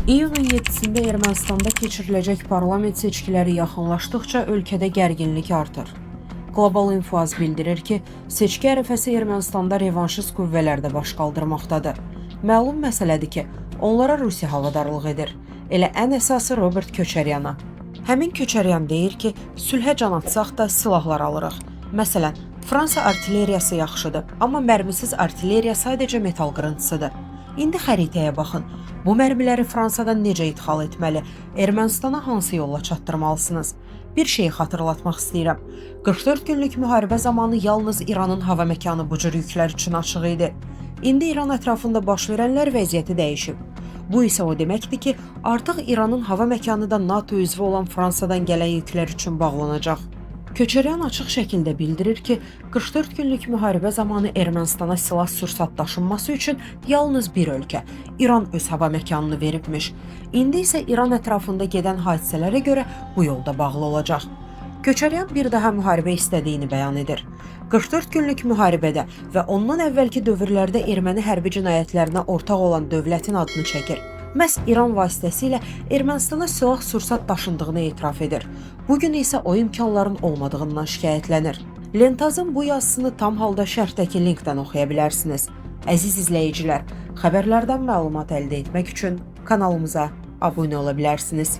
İyunun 7-sində Ermənistanda keçiriləcək parlament seçkiləri yaxınlaşdıqca ölkədə gərginlik artır. Qlobal Infoaz bildirir ki, seçki ərəfəsi Ermənistanda revanşist qüvvələr də baş qaldırmaqdadır. Məlum məsələdir ki, onlara Rusiya havadarlıq edir. Elə ən əsası Robert Köçəryana. Həmin Köçəryan deyir ki, sülhə can atsaq da silahlar alırıq. Məsələn, Fransa artilleriyası yaxşıdır, amma mərmisiz artilleriya sadəcə metal qırıntısıdır. İndi xəritəyə baxın. Bu mərmiləri Fransadan necə idxal etməli, Ermənistana hansı yolla çatdırmalısınız? Bir şeyi xatırlatmaq istəyirəm. 44 günlük müharibə zamanı yalnız İranın hava məkanı bu cür yüklər üçün açıq idi. İndi İran ətrafında baş verənlər vəziyyəti dəyişib. Bu isə o deməkdir ki, artıq İranın hava məkanı da NATO üzvü olan Fransadan gələn yüklər üçün bağlanacaq. Köçəryan açıq şəkildə bildirir ki, 44 günlük müharibə zamanı Ermənistana silah-sursat daşınması üçün yalnız bir ölkə, İran öz hava məkanını veribmiş. İndi isə İran ətrafında gedən hadisələrə görə bu yolda bağlı olacaq. Köçəryan bir daha müharibə istədiyini bəyan edir. 44 günlük müharibədə və ondan əvvəlki dövrlərdə erməni hərbi cinayətlərinə ortaq olan dövlətin adını çəkir. Məhz İran vasitəsilə Ermənistana silah-sursat daşındığını etiraf edir. Bu gün isə o imkanların olmadığından şikayətlənir. Lentazın bu yazısını tam halda şərhdəki linkdən oxuya bilərsiniz. Əziz izləyicilər, xəbərlərdən məlumat əldə etmək üçün kanalımıza abunə ola bilərsiniz.